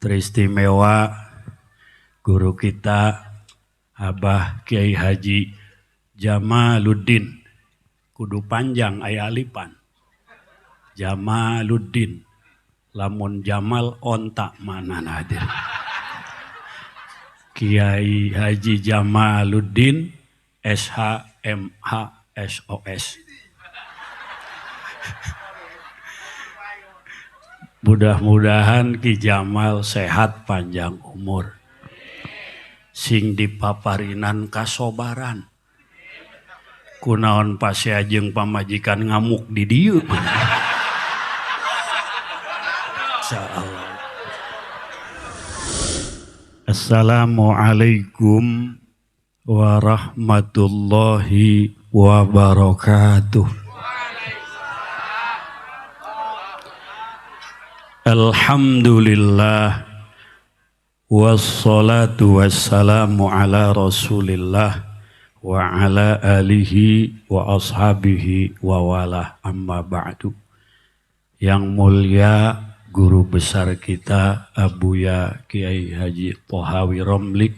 Teristimewa guru kita Abah Kiai Haji Jamaluddin. Kudu panjang aya alipan. Jamaluddin. Lamun Jamal onta mana hadir. Kiai Haji Jamaluddin SH MH SOS. Mudah-mudahan Ki Jamal sehat panjang umur. Sing dipaparinan kasobaran. Kunaon pasea jeung pamajikan ngamuk di dieu. Insyaallah. Assalamualaikum warahmatullahi wabarakatuh. Alhamdulillah wassalatu wassalamu ala rasulillah wa ala alihi wa ashabihi wa walah, amma ba'du. Yang mulia guru besar kita Abuya Kiai Haji Thohawi Romli,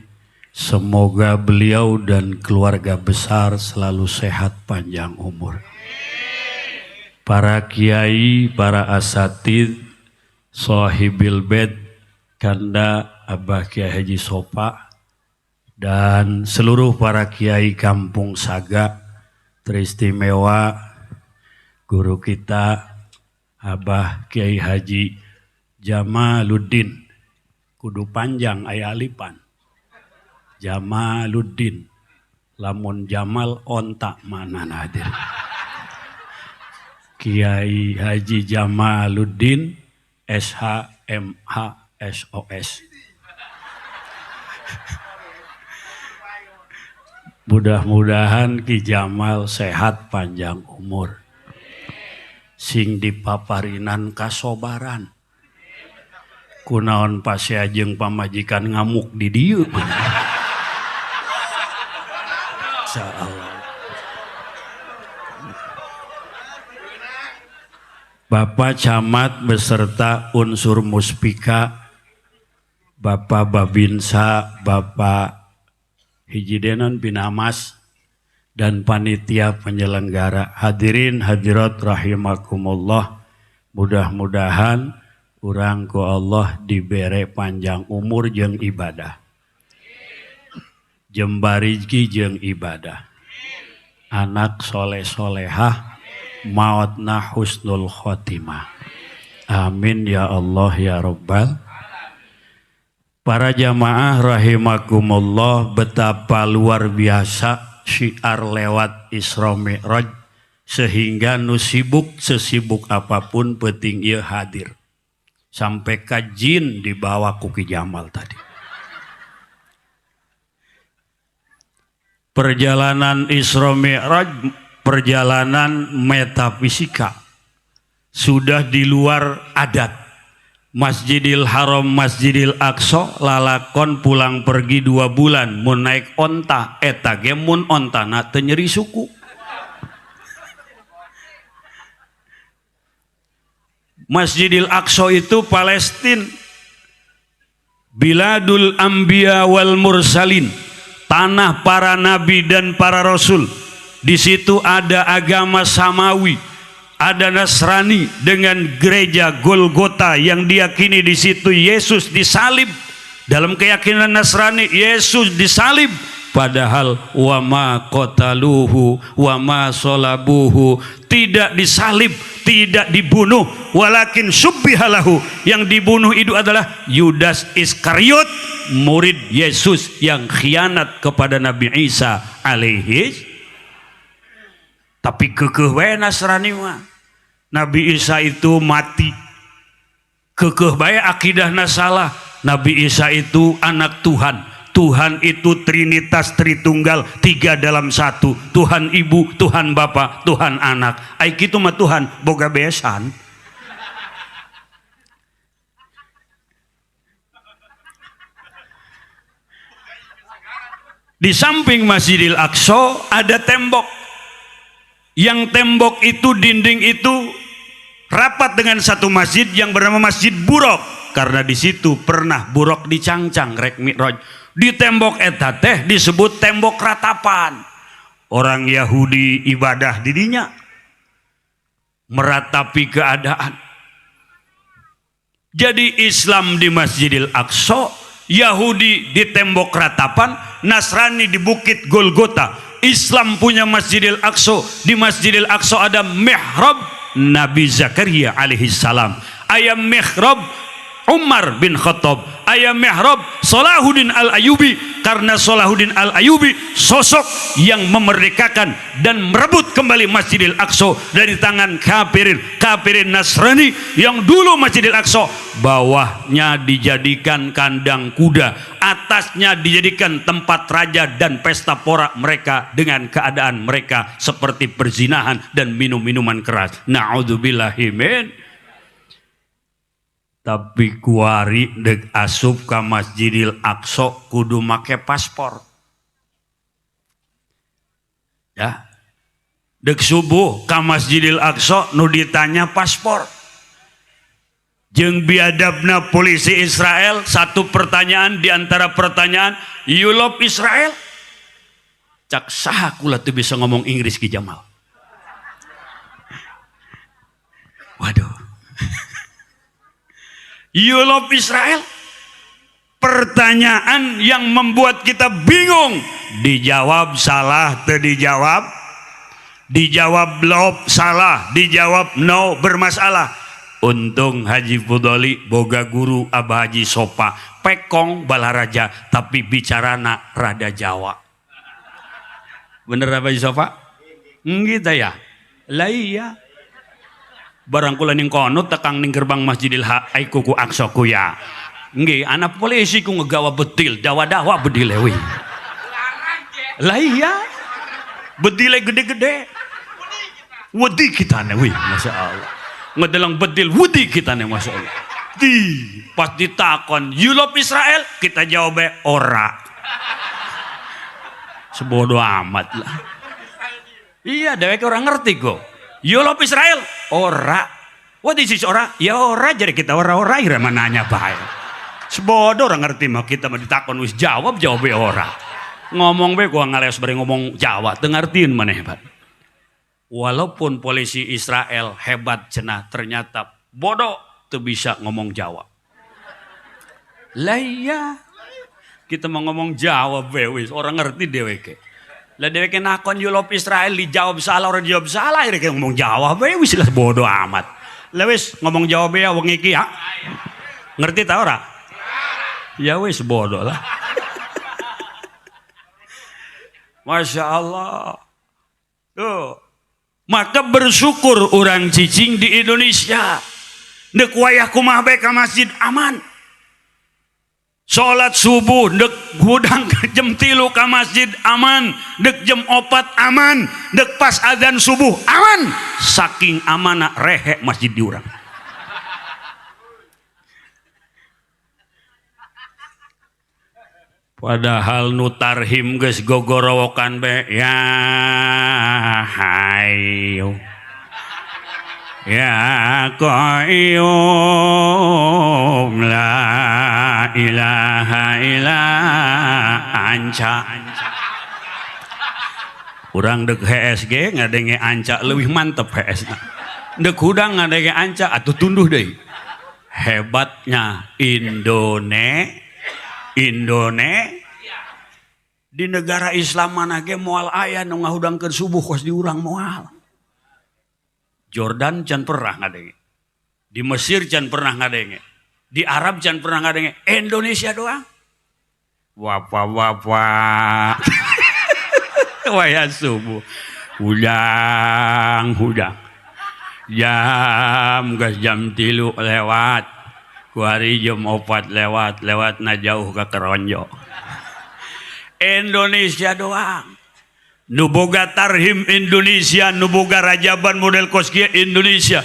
semoga beliau dan keluarga besar selalu sehat panjang umur. Para kiai, para asatid, sahibil bed, kanda Abah Kiai Haji Sopa, dan seluruh para kiai kampung Saga, teristimewa guru kita Abah Kiai Haji Jamaluddin. Kudu panjang aya alipan. Jamaluddin. Lamun Jamal onta mana hadir. Kiai Haji Jamaluddin SH MH SOS. Mudah-mudahan Ki Jamal sehat panjang umur. Sing dipaparinan kasobaran. Kunaon pasea jeung pamajikan ngamuk di dieu. Insyaallah. Bapak Camat beserta unsur Muspika, Bapak Babinsa, Bapak Hijidenon Binamas, dan panitia penyelenggara. Hadirin hadirat rahimakumullah. Mudah-mudahan urang ku Allah dibere panjang umur jeung ibadah. Jembar rizki jeung ibadah. Anak soleh-solehah, mautna husnul khotimah. Amin ya Allah ya Rabbal. Para jamaah rahimakumullah, betapa luar biasa syiar lewat Isra Mi'raj sehingga nu sibuk sesibuk apapun penting ieu hadir. Sampai ka jin dibawa ku Ki Jamal tadi. Perjalanan Isra Mi'raj perjalanan metafisika, sudah di luar adat. Masjidil Haram, Masjidil Aqsa lalakon pulang pergi 2 bulan mun naik onta, eta ge mun ontana teu nyeri suku. Masjidil Aqsa itu Palestina, Biladul Anbiya wal Mursalin, tanah para nabi dan para rasul. Di situ ada agama samawi, ada Nasrani dengan gereja Golgota yang diyakini di situ Yesus disalib. Dalam keyakinan Nasrani Yesus disalib, padahal wa ma qataluhu wa ma solabuhu, tidak disalib, tidak dibunuh, walakin syubbihalahu. Yang dibunuh itu adalah Yudas Iskariot, murid Yesus yang khianat kepada Nabi Isa alaihi. Tapi kekeh wae Nasrani mah. Nabi Isa itu mati. Kekeh bae akidahna salah. Nabi Isa itu anak Tuhan. Tuhan itu Trinitas Tritunggal, 3 dalam 1. Tuhan Ibu, Tuhan Bapa, Tuhan Anak. Ai kitu mah Tuhan boga besan. Di samping Masjidil Aqsa ada tembok. Yang tembok itu, dinding itu rapat dengan satu masjid yang bernama Masjid Buraq. Karena di situ pernah buruk dicangcang rek mi'raj. Di tembok eta teh disebut tembok ratapan. Orang Yahudi ibadah didinya, meratapi keadaan. Jadi Islam di Masjidil Aqsa, Yahudi di tembok ratapan, Nasrani di Bukit Golgota. Islam punya Masjidil Aqsa. Di Masjidil Aqsa ada mihrab Nabi Zakaria alaihi salam. Aya mihrab Umar bin Khattab, aya mihrab Salahuddin Al-Ayyubi, karena Salahuddin Al-Ayyubi sosok yang memerdekakan dan merebut kembali Masjidil Aqsa dari tangan kafirin, kafirin Nasrani yang dulu Masjidil Aqsa bawahnya dijadikan kandang kuda, atasnya dijadikan tempat raja dan pesta pora mereka dengan keadaan mereka seperti perzinahan dan minum-minuman keras. Na'udzubillahi min. Tapi kuari dek asup ka Masjidil Aqsa kudu make paspor. Ya. Dek subuh ka Masjidil Aqsa nu ditanya paspor. Jeung biadabna polisi Israel, satu pertanyaan di antara pertanyaan, "You love Israel?" Cak saha kula tuh bisa ngomong Inggris, Ki Jamal. Waduh. You love Israel? Pertanyaan yang membuat kita bingung. Dijawab salah, teu dijawab. Dijawab love salah, dijawab no bermasalah. Untung Haji Fudoli boga guru Abah Haji Sopa, pekong balaraja tapi bicarana rada Jawa. Bener Abah Haji Sopa? Gitu ya. Lah iya. Barang kula ning kono tekang ning gerbang Masjidil Aiku ku Aqsa ku ya. Nggih, anak polisi ku ngegawa bedil, dawa-dawa bedile wi. Lah iya. Bedile gede-gede. Wedi kita nih, wih, Masya Allah. Ngedelang bedil, wedi kita nih, Masya Allah. Di, pas ditakon, "You love Israel?" Kita jawab ora. Sebodoh amat lah. Iya, dewek ora ngerti kok. You love Israel? Ora. What is this ora? Ya ora, jadi kita ora-ora ira nanya bae. Sebodoh ora ngerti mah kita mah ditakon wis jawab jawab ora. Ngomong bae gua ngales bari ngomong Jawa, teu ngartieun maneh hebat. Walaupun polisi Israel hebat cenah, ternyata bodoh tuh bisa ngomong Jawa. Lah iya. Kita mau ngomong Jawa bae wis ora ngerti dheweke. Lah dheweke nakon "You love Israel?" dijawab salah, ora dijawab salah, akhirnya ngomong Jawa bae wis lah, bodoh amat. Lah wis ngomong Jawa bae wong iki ya. Ngerti ta ora? Ya wis bodoh lah. Masya Allah. Tuh. Maka bersyukur orang cicing di Indonesia. Nek wayah kumaha bae ka masjid aman. Salat subuh dek hudang jam 3 ka masjid aman, dek jam 4 aman, dek pas adzan subuh aman. Saking amana rehe masjid di urang. Padahal nu tarhim geus gogorowokan be ya hayu ya qayyum la ilaha illa anca. Urang dek HSG ngadenge anca leuwih mantep HS na. Dek hudang ngadenge anca atuh tunduh deui. Hebatnya Indonesia. Di negara Islam mana ge moal aya nu ngahudangkeun subuh kos di urang moal. Jordan can pernah ngadenge. Di Mesir can pernah ngadenge. Di Arab can pernah ngadenge. Indonesia doang. Wapa-wapa. Waya subuh. Hudang, hudang. Jam gas jam 3 lewat. Kuari jam 4 lewat, lewat na jauh ke Keronjo. Indonesia doang. Nu boga tarhim Indonesia, nu boga rajaban model kos kieu Indonesia.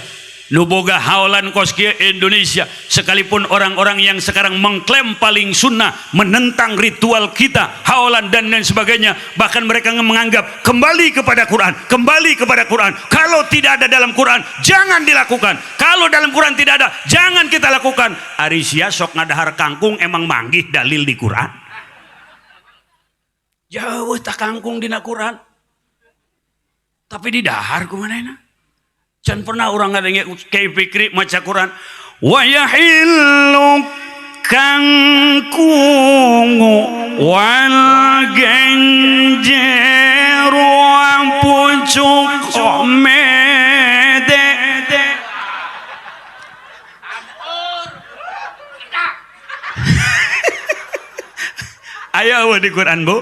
Nu boga haolan kos kieu Indonesia. Sekalipun orang-orang yang sekarang mengklaim paling sunnah, menentang ritual kita, haolan dan lain sebagainya, bahkan mereka menganggap kembali kepada Quran, kembali kepada Quran. Kalau tidak ada dalam Quran, jangan dilakukan. Kalau dalam Quran tidak ada, jangan kita lakukan. Ari sia sok ngadahar kangkung emang manggih dalil di Quran. Jauh tak kangkung dina Quran. Tapi di dahar kumanehna? Can pernah orang ngadenge Kiai Fikri maca Quran wa yahillu kangkungu wal genjeru wa pucuk mede. Ayo di Quran bu.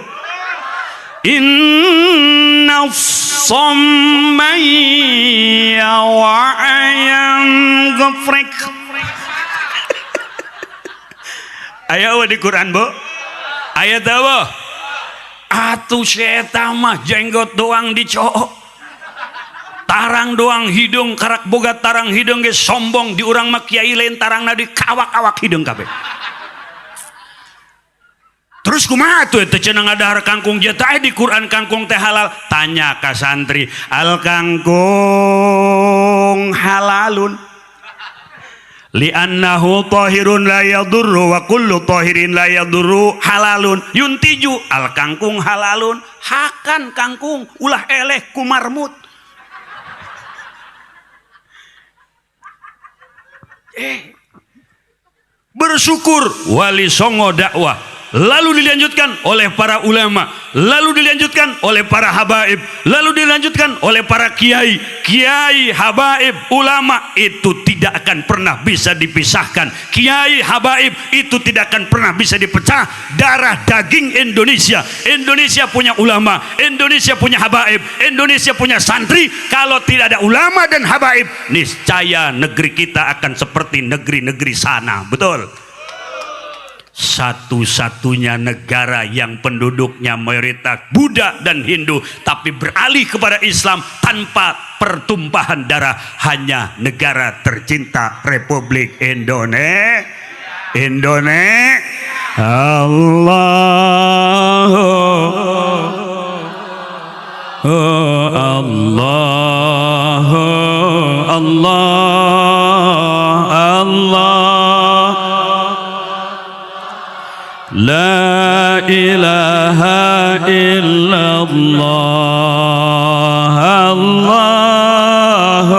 Inna somaya wa ayam gofrek. Ayo di Quran bu. Ayat apa? Atuh seta mah jenggot doang dicok, tarang doang hidung, karak boga tarang hidung ge sombong di urang mah kiai lain tarangna di kawak-awak hidung kabeh. Terus kumaha tuh teh cenah ngadahar kangkung jeung teh di Quran kangkung teh halal? Tanya ka santri, al kangkung halalun li'annahu tahirun la yadurru wa kullu tahirin la yadurru halalun yuntiju al kangkung halalun hakan kangkung ulah eleh kumarmut. Bersyukur wali songo dakwah, lalu dilanjutkan oleh para ulama, lalu dilanjutkan oleh para habaib, lalu dilanjutkan oleh para kiai. Kiai, habaib, ulama itu tidak akan pernah bisa dipisahkan. Kiai, habaib itu tidak akan pernah bisa dipecah. Darah daging Indonesia. Indonesia punya ulama, Indonesia punya habaib, Indonesia punya santri. Kalau tidak ada ulama dan habaib, niscaya negeri kita akan seperti negeri-negeri sana. Betul? Satu-satunya negara yang penduduknya mayoritas Buddha dan Hindu tapi beralih kepada Islam tanpa pertumpahan darah hanya negara tercinta Republik Indonesia. Indonesia. Allah Allah Allah Allah La ilaha illallah Allah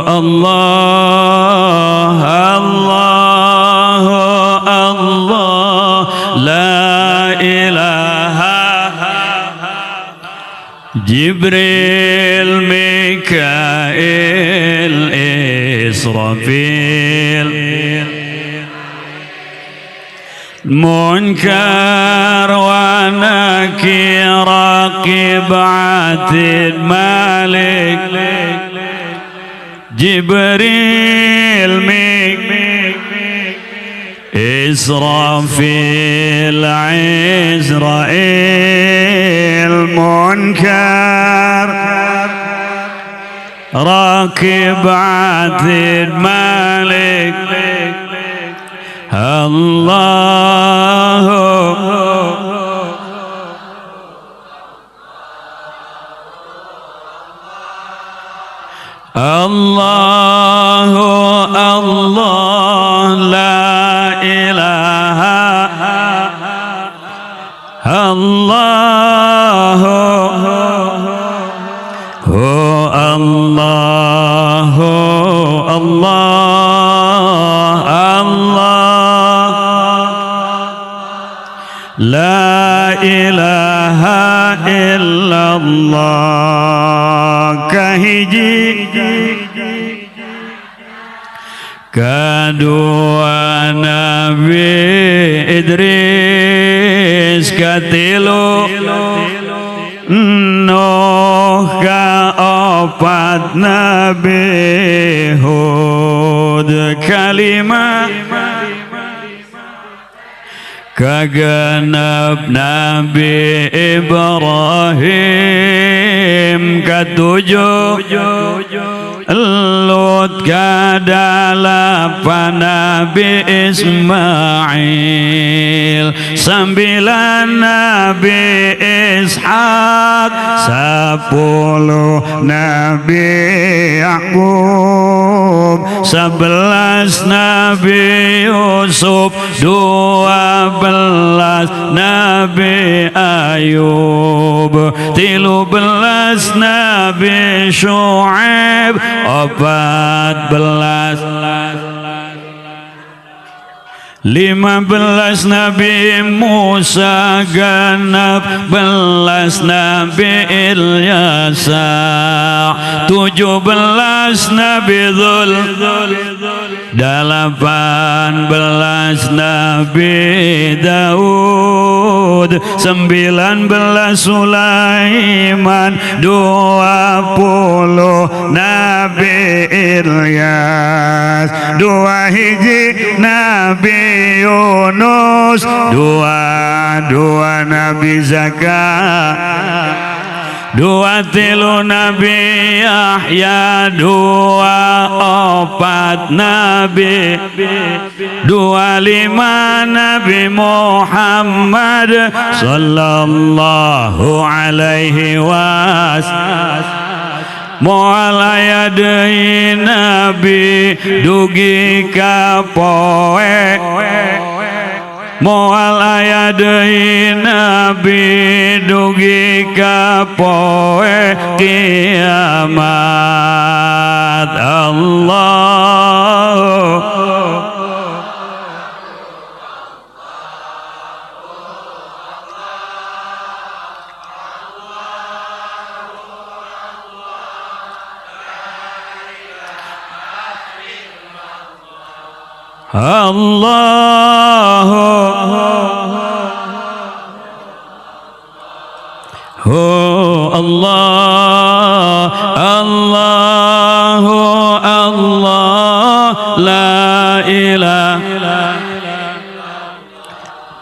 Allah Allah Allah La ilaha Jibril Mikail Israfil Munkar wa Nakir Raqib Atid Malik Jibril Israfil Izrail Munkar Raqib Atid Malik Allah Allah Allah la ilaha Allah Allah Allah Allah la ilaha illallah kahiji kedua Nabi Idris katilu Nuh kaopat Nabi Hud kalima Kagenep Nabi Ibrahim, katujuh Lut, kadalapan Nabi Ismail, 9 Nabi Ishak, 10 Nabi Yakub, 11 Nabi Yusuf, 12 Nabi Ayub, 13 Nabi Shu'aib, 14 15 Nabi Musa, 16 Nabi Ilyasa, 17 Nabi Dzul, 18 Nabi Daud, 19 Sulaiman, 20 Nabi Ilyas, 2 hiji Nabi Yunus, 2 Nabi Zakaria, 2 3 Nabi Yahya, 2 4 Nabi, 25 Nabi Muhammad sallallahu alaihi wasallam. Moal aya deui nabi dugi ka poe, moal aya deui nabi dugi ka poe kiamat. Allah Allah Allah Allah Allah la ilaha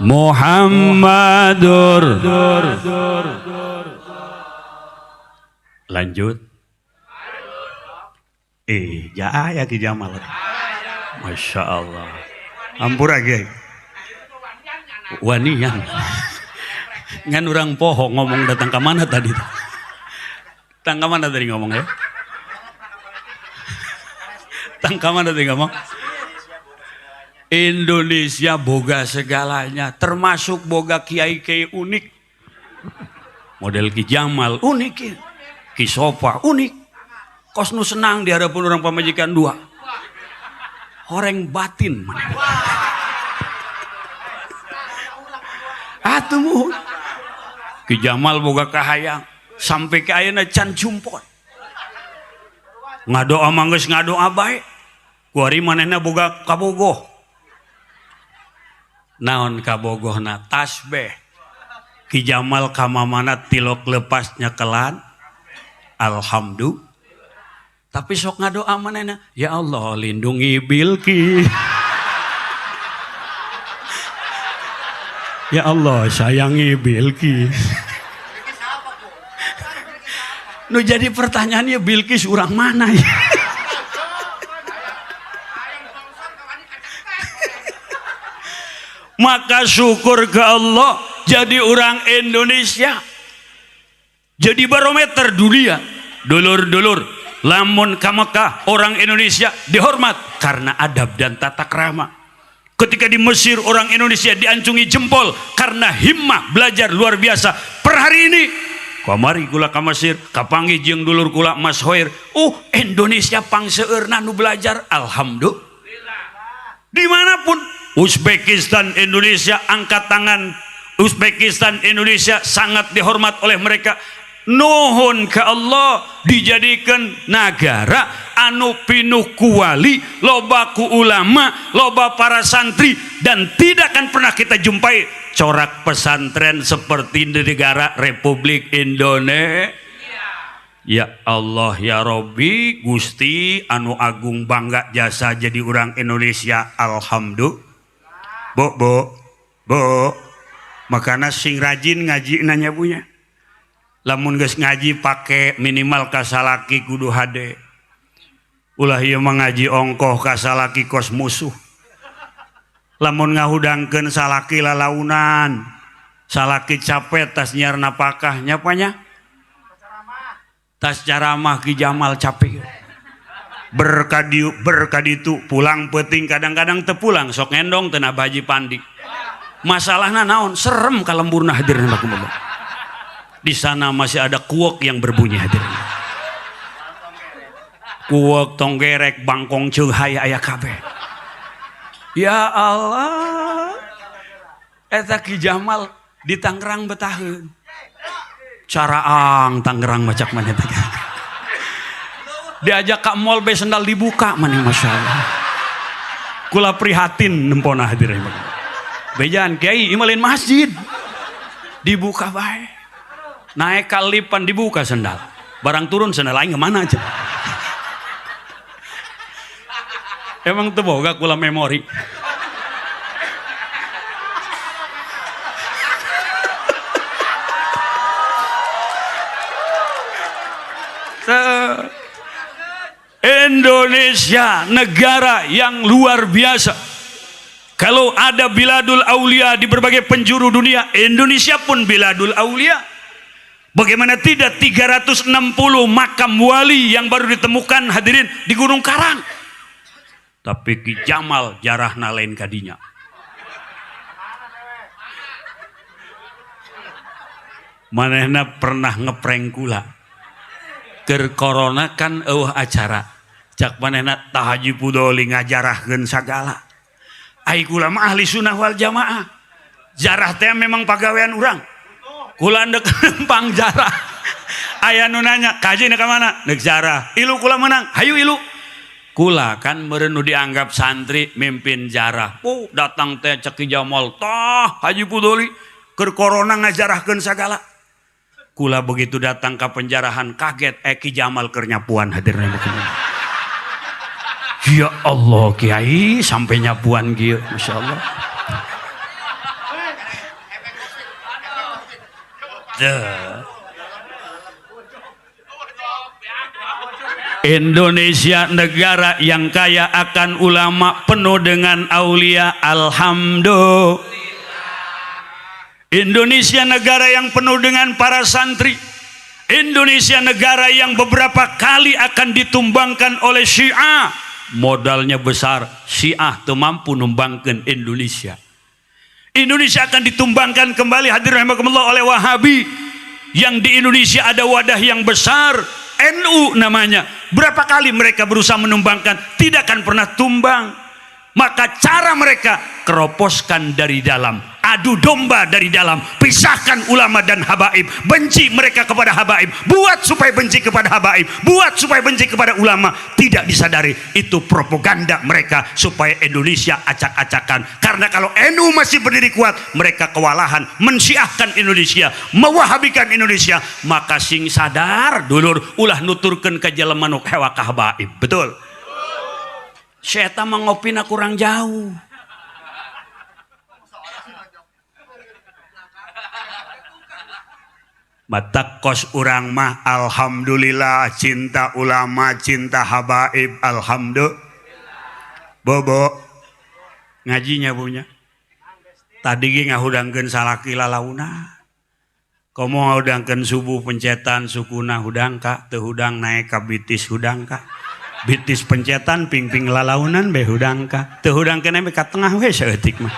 Muhammadur. Lanjut. Ya ya Ki Jamal. Masya Allah. Ampura ge. Wanian. Ngan urang poho ngomong datang ke mana tadi? Datang ke mana tadi ngomong ya? Datang ke mana tadi ngomong? Indonesia boga segalanya, termasuk boga kiai-kiai unik. Model Ki Jamal unik ya. Ki Sofa unik. Kos nu senang di hadapan orang pamajikan dua. Horeng batin mana. Atuh muhun. Ki Jamal boga kahayang sampai ke ayeuna can jumpot. Ngadoa mah geus ngadoa bae. Kuari manehna boga kabogoh. Naon kabogohna? Tasbih. Ki Jamal ka mamana tilok lepas nyekelan. Alhamdulillah. Tapi sok ngadoa manehna, ya Allah lindungi Bilqis. Ya Allah sayangi Bilqis. Nu jadi pertanyaannya Bilqis urang mana ya? Maka syukur ke Allah jadi orang Indonesia. Jadi barometer dunia. Dulur-dulur, lamun ka Mekah orang Indonesia dihormat karena adab dan tata krama. Ketika di Mesir orang Indonesia diancungi jempol karena himmah belajar luar biasa. Per hari ini kamari kula ka Mesir kapanggih jeung dulur kula Mas Hoir. Indonesia pangseueurna nu belajar, alhamdulillah. Dimanapun Uzbekistan Indonesia angkat tangan, Uzbekistan Indonesia sangat dihormat oleh mereka. Nuhun ke Allah dijadikan negara anu pinuh kuali, loba ku ulama, loba para santri, dan tidak akan pernah kita jumpai corak pesantren seperti di negara Republik Indonesia. Ya Allah ya Robbi Gusti anu agung bangga jasa jadi orang Indonesia, alhamdulillah. Bu bu Bu, makana sing rajin ngaji nanya punya. Lamun geus ngaji pake minimal ka salaki kudu hade. Ulah ieu mah ngaji ongkoh ka salaki kos musuh. Lamun ngahudangkeun salaki lalaunan, salaki capek tas nyiar napakah nyapanya? Tas caramah Ki Jamal capek. Berkadiu berkaditu pulang penting kadang-kadang teu pulang sok ngendong teu Haji Pandi. Masalahna naon? Serem kalemburna, hadirin rahimakumullah. Di sana masih ada kuok yang berbunyi, hadirin. Kuok, tonggerek, bangkong ceuhai aya kabeh. Ya Allah. Eta Ki Jamal di Tangerang betaheun. Caraang Tangerang macak mana teh. Diajak ke mall be sendal dibuka mana, Masya Allah. Kula prihatin nempona, hadirin. Bejan kiai imalin masjid. Dibuka bae. Naik kalipan dibuka sendal. Barang turun sendal lain kemana aja. Emang tuh boga kula memori. Indonesia negara yang luar biasa. Kalau ada Biladul Aulia di berbagai penjuru dunia, Indonesia pun Biladul Aulia. Bagaimana tidak, 360 makam wali yang baru ditemukan, hadirin, di Gunung Karang. Tapi Ki Jamal jarahna lain kadinya. Manehna pernah ngeprank kula. Keur corona kan eueuh acara. Cak manehna tah Haji Pudoli ngajarahkeun sagala. Ai kula mah ahli sunnah wal jamaah. Jarah teh memang pagawean urang. Kula ndek lempang jarah. Aya nu nanya, "Kaji nek ka mana?" Nek jarah. Ilu kula menang. Hayu ilu. Kula kan meureun nu dianggap santri mimpin jarah. Oh, datang teh cek Ki Jamal, "Tah Haji Pudoli keur corona ngajarahkeun sagala." Kula begitu datang ke penjarahan kaget, eh Ki Jamal keur nyapuan, hadirin. Ya Allah Kiai sampai nyapuan kieu, Masya Allah. Duh. Indonesia negara yang kaya akan ulama, penuh dengan aulia, alhamdulillah. Indonesia negara yang penuh dengan para santri. Indonesia negara yang beberapa kali akan ditumbangkan oleh Syiah. Modalnya besar, Syiah teu mampu numbangkan Indonesia. Indonesia akan ditumbangkan kembali, hadirin rahimakumullah, oleh Wahabi. Yang di Indonesia ada wadah yang besar, NU namanya. Berapa kali mereka berusaha menumbangkan, tidak akan pernah tumbang. Maka cara mereka keroposkan dari dalam, adu domba dari dalam, pisahkan ulama dan habaib, benci mereka kepada habaib, buat supaya benci kepada habaib, buat supaya benci kepada ulama. Tidak disadari itu propaganda mereka supaya Indonesia acak-acakan. Karena kalau NU masih berdiri kuat, mereka kewalahan mensyiahkan Indonesia, mewahabikan Indonesia. Maka sing sadar dulur, ulah nuturkeun ka jelema nu hewa ka habaib. Betul. Saya mah ngopina kurang jauh. Mata kos urang mah alhamdulillah cinta ulama, cinta habaib, alhamdulillah. Bobo ngajinya punya. Tadi ge ngahudangkeun salaki lalauna. Komo ngahudangkeun subuh pencetan sukuna hudang ka, teu hudang naik ka bitis hudang ka. Bitis pencetan pingping lalaunan be hudang ka. Teu hudang keneh be ka tengah we saeutik mah.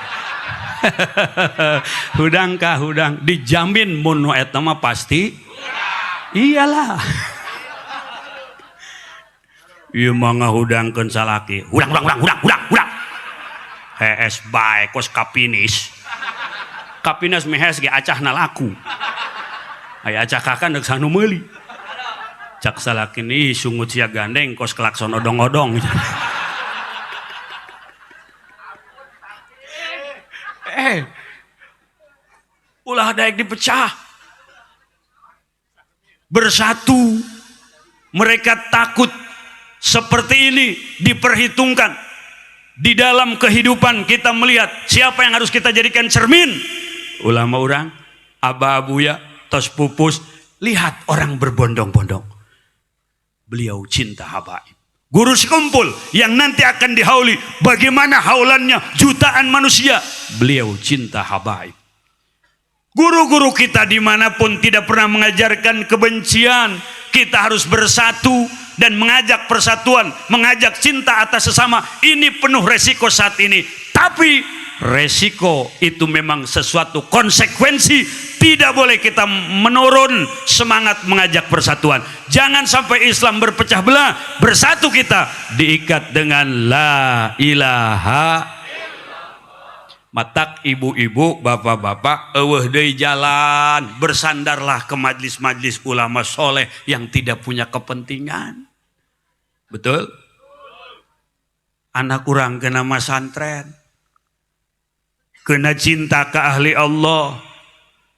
Hudang ka hudang, dijamin mun nu eta mah pasti iyalah. Ieu mah ngahudangkeun salaki. Hudang hudang hudang hudang hudang hudang. Hees bae kos kapinis. Kapinis mehes ge acahna laku. Aya acah kakan deuk sanu meuli. Cak salaki nih sungut sia gandeng kos klakson odong-odong. Ulah daek dipecah. Bersatu. Mereka takut seperti ini diperhitungkan. Di dalam kehidupan kita melihat siapa yang harus kita jadikan cermin. Ulama urang, abah abuya, tos pupus, lihat orang berbondong-bondong. Beliau cinta habaib. Guru sekumpul yang nanti akan dihauli, bagaimana haulannya jutaan manusia. Beliau cinta habaib. Guru-guru kita dimanapun tidak pernah mengajarkan kebencian. Kita harus bersatu dan mengajak persatuan, mengajak cinta atas sesama. Ini penuh resiko saat ini. Tapi resiko itu memang sesuatu konsekuensi. Tidak boleh kita menurun semangat mengajak persatuan. Jangan sampai Islam berpecah belah. Bersatu kita diikat dengan la ilaha. Matak ibu-ibu, bapak-bapak, euweuh deui jalan, bersandarlah ke majlis-majlis ulama soleh yang tidak punya kepentingan. Betul? Anak kurang kena masantren. Kena cinta ke ahli Allah.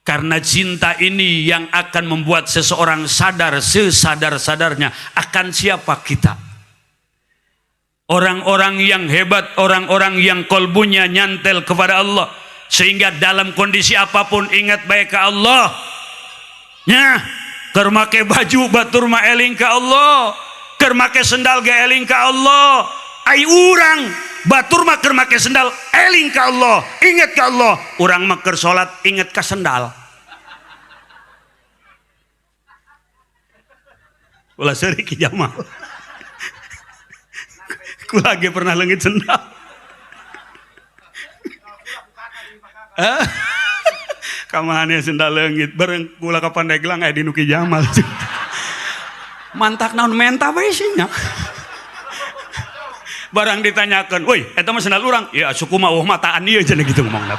Karena cinta ini yang akan membuat seseorang sadar sesadar-sadarnya akan siapa kita. Orang-orang yang hebat, orang-orang yang kolbunya nyantel kepada Allah, sehingga dalam kondisi apapun ingat baik ke Allah. Nya, keur make baju batur mah eling ka Allah, keur make sendal ge eling ka Allah. Ai urang batur mah keur make sendal eling ka Allah, ingat ka Allah. Urang mah keur salat ingat ka sendal. Ulah seuri Ki Jamal. Ku lagi pernah leungit sendal. Kamane sendal leungit bareng kula ka Pandeglang aya di nu Ki Jamal. Mantak naon menta bae nya. Barang ditanyakan, "Woi, eta mah sendal urang." Ya suku mah eueuh mataan ieu cenah gitu ngomongna.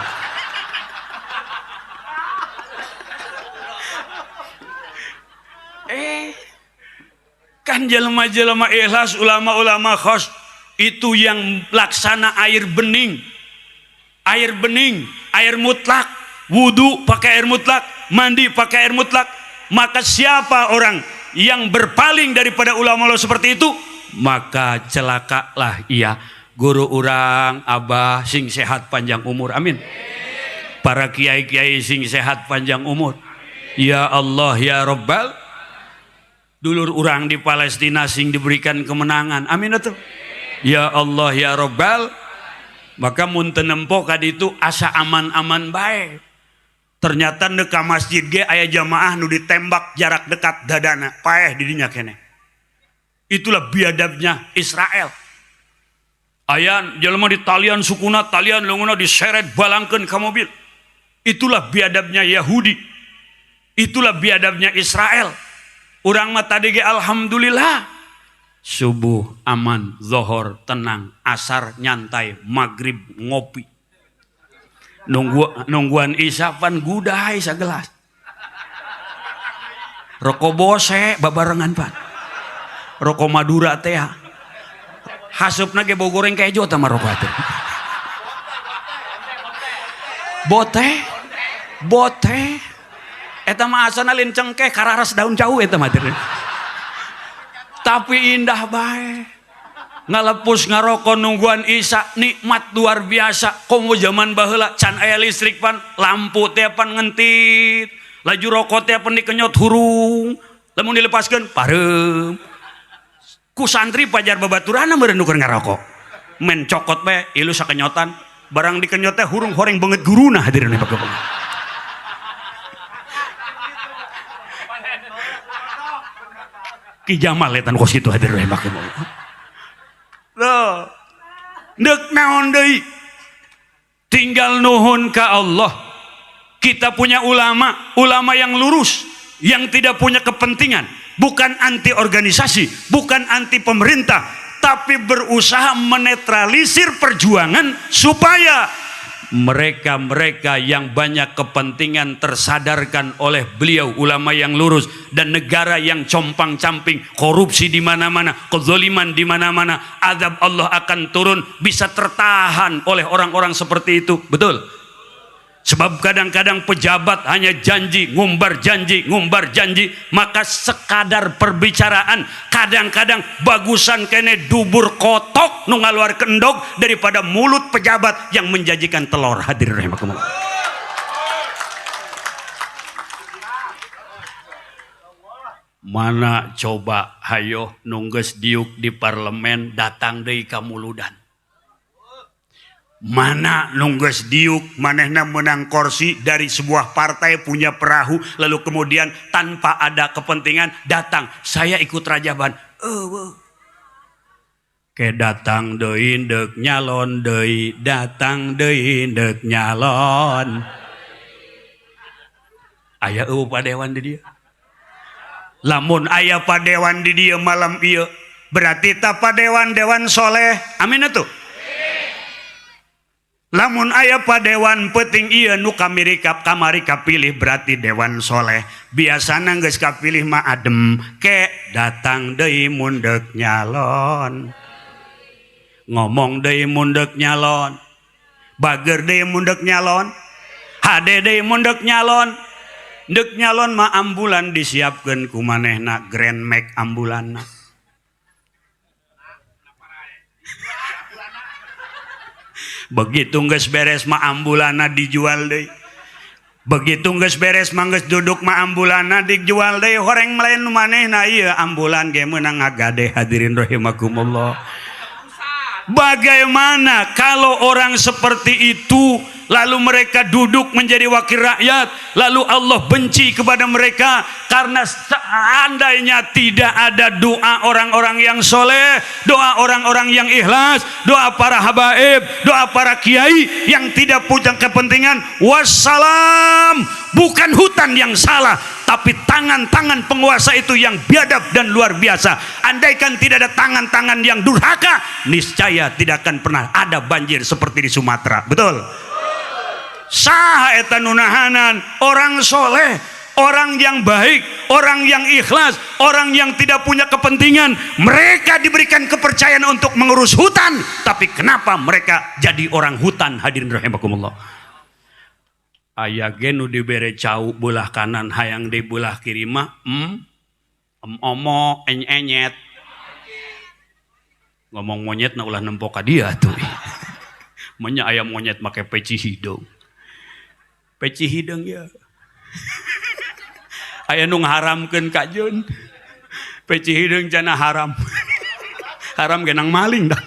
Kan jelema-jelema ikhlas, ulama-ulama khos itu yang laksana air bening. Air bening, air mutlak, wudu pakai air mutlak, mandi pakai air mutlak. Maka siapa orang yang berpaling daripada ulama seperti itu, maka celakalah ia. Guru urang abah sing sehat panjang umur, amin. Para kiai-kiai sing sehat panjang umur. Ya Allah ya Rabbal. Dulur urang di Palestina sing diberikan kemenangan, amin atuh. Ya Allah ya Rabbal. Maka mun teu nempo ka ditu asa aman-aman bae. Ternyata neuk ka masjid ge aya jamaah nu ditembak jarak dekat dadana, paeh di dinya keneh. Itulah biadabnya Israel. Aya jelema di talian sukuna, talian leungeunna diseret balangkeun ka mobil. Itulah biadabnya Yahudi. Itulah biadabnya Israel. Urang mah tadi ge alhamdulillah. Subuh aman, zohor tenang, asar nyantai, maghrib ngopi. Nungguan isya pan gudai sagelas. Rokok bose babarengan pan. Rokok Madura teh. Hasupna ge bau goreng kejo tah mah rokok teh. Bote, bote. Eta mah asana lain cengkeh kararas daun jauh eta mah teh. Tapi indah bae. Ngalepus ngarokok nungguan isya nikmat luar biasa. Komo zaman baheula can aya listrik pan lampu teh pan ngentit. Laju rokok teh pan dikenyot hurung. Lamun dilepaskeun pareum. Ku santri pajar babaturana meureun nu keur ngarokok. Men cokot bae ilu sakenyotan. Barang dikenyot teh hurung horeng beungeut guruna hadirin pak bapak. Ki Jamal eta nu kos kitu hadirin pak bapak. Loh, deuk naon deui? Tinggal nuhun ka Allah. Kita punya ulama, ulama yang lurus, yang tidak punya kepentingan, bukan anti organisasi, bukan anti pemerintah, tapi berusaha menetralisir perjuangan supaya mereka-mereka yang banyak kepentingan tersadarkan oleh beliau, ulama yang lurus, dan negara yang compang-camping, korupsi di mana-mana, kezaliman di mana-mana, azab Allah akan turun, bisa tertahan oleh orang-orang seperti itu. Betul? Sebab kadang-kadang pejabat hanya janji, ngumbar janji, ngumbar janji, maka sekadar perbicaraan. Kadang-kadang bagusan kene dubur kotok nu ngaluarkeun endog daripada mulut pejabat yang menjanjikan telur. Hadirin rahimakumullah. Mana coba hayo nungges diuk di parlemen datang deui ka muludan. Mana nungges diuk manehna menang kursi dari sebuah partai punya perahu lalu kemudian tanpa ada kepentingan datang saya ikut rajaban. Eueuh. Ke datang deui deuk nyalon deui, datang deui deuk nyalon. Aya eueuh padewan di dieu. Lamun aya padewan di dieu malam ieu berarti ta padewan dewan soleh. Amin atuh. Lamun aya padewan penting ieu nu kamari kamari kapilih berarti dewan soleh. Biasana geus kapilih mah adem, ke datang deui mun deuk nyalon. Ngomong deui mun deuk nyalon. Bager deui mun deuk nyalon. Hade deui mun deuk nyalon. Deuk nyalon mah ambulan disiapkeun ku manehna Grand Max ambulanna. Begitu geus beres mah ambulana dijual deui. Begitu geus beres mah geus duduk mah ambulana dijual deui. Horeng melain nu manehna ieu ambulan ge meunang ngagade. Hadirin rahimakumullah. Bagaimana kalau orang seperti itu lalu mereka duduk menjadi wakil rakyat, lalu Allah benci kepada mereka karena seandainya tidak ada doa orang-orang yang soleh, doa orang-orang yang ikhlas, doa para habaib, doa para kiai yang tidak punya kepentingan. Wassalam. Bukan hutan yang salah, tapi tangan-tangan penguasa itu yang biadab dan luar biasa. Andaikan tidak ada tangan-tangan yang durhaka, niscaya tidak akan pernah ada banjir seperti di Sumatera. Betul? Saha eta nu nahanan? Orang soleh, orang yang baik, orang yang ikhlas, orang yang tidak punya kepentingan. Mereka diberikan kepercayaan untuk mengurus hutan, tapi kenapa mereka jadi orang hutan? Hadirin rahimakumullah. Aya ge nu dibere cau belah kanan hayang di belah kiri mah omo enyet. Ngomong monyet na ulah nempo ka dia tuh. Menya aya monyet make peci hidung. Peci hidung ya. Aya nu ngaharamkeun ka Jun. Peci hidung cenah haram. Haram genang maling dah.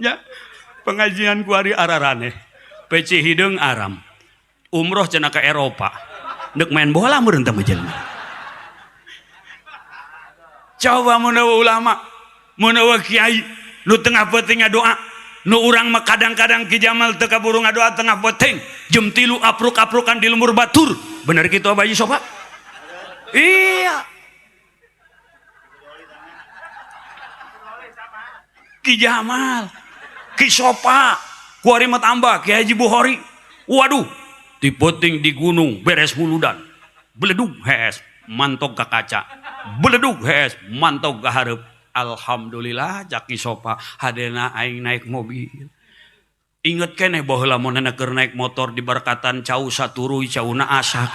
Ya, pengajian ku ari ararane. Peci hidung haram. Umroh cenah ke Eropa. Deuk main bola meureun teh mah jelema. Coba mun ulama, mun kiai nu tengah peuting ngadoa, nu urang mah kadang-kadang Ki Jamal teu kaburu ngadoa tengah peuting, jam 3 apruk-aprukan di lembur batur. Bener kitu Abah Haji Sofa? Iya. Ki Jamal, Ki Sofa, kuari mah tambah Ki Haji Bukhari. Waduh, di peuting di gunung beres muludan. Beledug hees, mantog ka kaca. Beledug hees, mantog ka hareup. Alhamdulillah Jaki Sofa hadena aing naik mobil. Inget keneh baheula mun keur naik motor di barkatan cau saturuy cauna asak.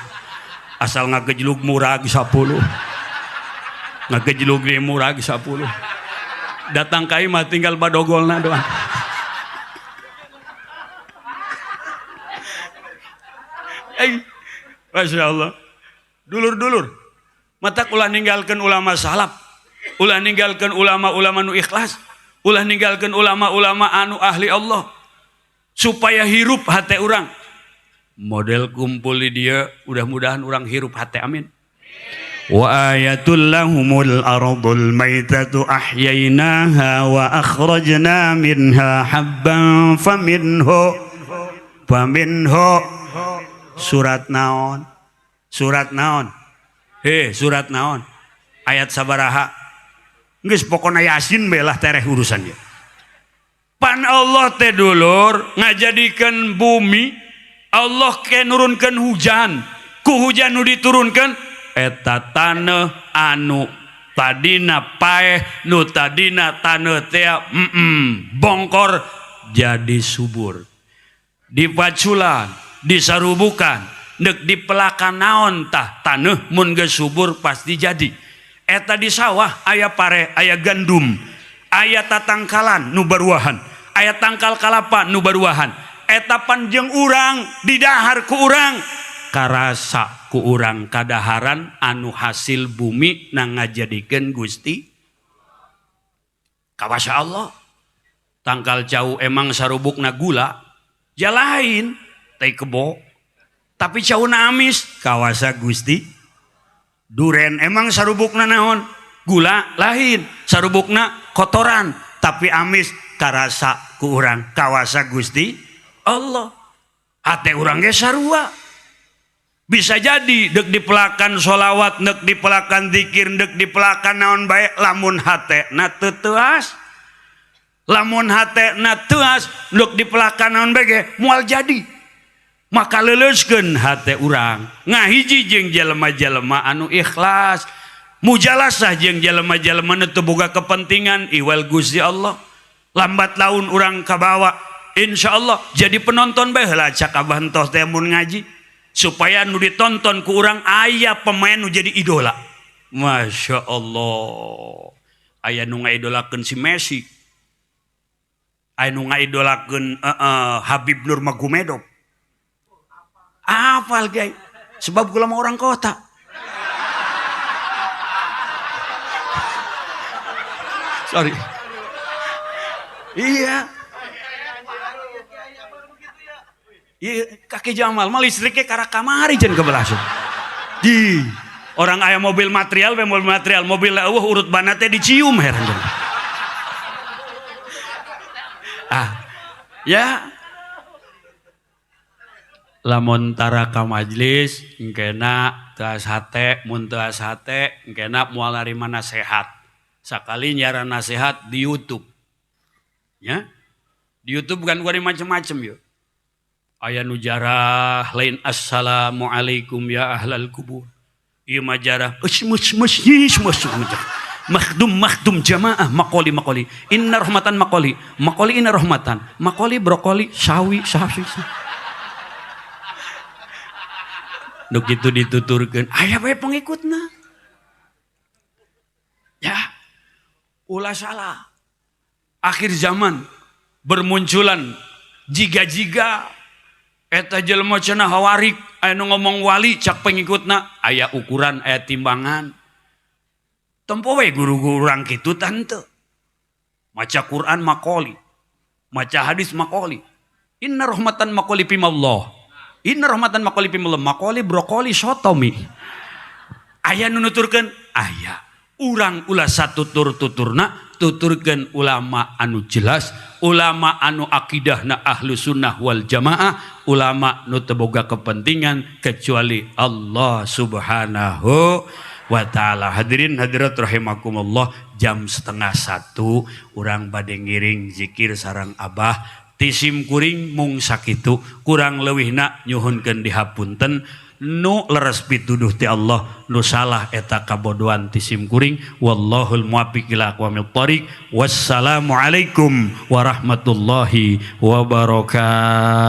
Asal ngagejlug murag 10. Ngagejlug deui murag 10. Datang ka imah tinggal badogolna doang. Masya Allah. Dulur-dulur. Matak ulah ninggalkeun ulama salaf. Ulah ninggalkeun ulama-ulama nu ikhlas. Ulah ninggalkeun ulama-ulama anu ahli Allah. Supaya hirup hate urang. Model kumpul di dia, mudah-mudahan urang hirup hate, amin. Wa ayatul lahumul ardul maitatu ahyainaha wa akhrajna minha habban faminhu surat naon? Surat naon? Surat naon? Ayat sabaraha? Geus pokona Yasin belah tereh urusannya. Pan Allah teh dulur ngajadikeun bumi, Allah ke nurunkeun hujan. Ku hujan nu diturunkeun eta taneuh anu tadina paeh, nu tadina taneuh teh bongkor jadi subur. Dipaculan, disarubukan, nek dipelakan naon tah taneuh mun geus subur pasti jadi. Eta di sawah aya pare, aya gandum, aya tatangkalan nu baruahan, aya tangkal kalapa nu baruahan. Eta pan jeung urang didahar ku urang, karasa ku urang kadaharan anu hasil bumi na ngajadikeun Gusti kawasa Allah. Tangkal cau emang sarubukna gula, ja lain tai kebo, tapi cauna amis kawasa Gusti. Duren emang sarubukna naon, gula lain, sarubukna kotoran tapi amis karasa ku urang kawasa Gusti Allah. Hate urang ge sarua, bisa jadi dek dipelakan sholawat, dek dipelakan zikir, dek dipelakan naon bae, lamun hate na teu teuas, lamun hate na teuas, dek dipelakan naon bae ge moal jadi. Maka leuleuskeun hate urang, ngahiji jeung jelema-jelema anu ikhlas, mujalasah jeung jelema-jelema nu teu boga kepentingan iwal Gusti Allah. Lambat laun urang kabawa, insyaallah jadi penonton bae heula. Cak abah entos teh mun ngaji supaya nu ditonton ku urang aya pemain nu jadi idola. Masya Allah, aya nu ngaidolakeun si Messi, aya nu ngaidolakeun Habib Nurmagomedov. Apal guys, sebab kula mah orang kota. Sorry. Iya. Iya, kaki Jamal mah listriknya karena kamari jen kebelas. Di orang aya mobil material, be mobil material, mobil eueuh urut bana teh dicium heran. Ah, ya. Lamun tara ka majlis engkena teu hate, mun teu hate engkena moal narima nasihat. Sakali nyaran nasihat di YouTube. Ya. Di YouTube kan kuari macem-macem yo. Aya nu jarah lain assalamualaikum ya ahlal kubur. Ieu mah jarah mus mus mus mus. Makhdum makhdum jamaah maqoli maqoli. Inna rahmatan maqoli. Maqoli inna rahmatan. Maqoli brokoli sawi sawi. Nu kitu dituturkeun aya bae pengikutna. Ya. Ulah salah. Akhir zaman bermunculan jiga-jiga eta jelema cenah hawarik, aya nu ngomong wali cak pengikutna, aya ukuran aya timbangan. Tempo we guru-guru urang kitu tante. Maca Quran maqoli, maca hadis maqoli. Inna rahmatan maqoli pimallah. Inna rahmatan maqoli pimallah, maqoli brokoli sotomi. Aya nu nuturkeun, aya. Urang ulah satutur-tuturna, tuturkeun ulama anu jelas, ulama anu akidahna ahlu sunnah wal jamaah, ulama nu teu boga kepentingan kecuali Allah subhanahu wa ta'ala. Hadirin hadirat rahimakumullah, jam 12:30 urang bade ngiring zikir sareng abah. Tisim kuring mung sakitu, kurang leuwihna nyuhunkeun dihapunten. Nu leres pituduh ti Allah, nu salah eta kabodohan tisim kuring. Wallahul muwaffiq ila aqwamit thoriq. Wassalamualaikum warahmatullahi wabarakatuh.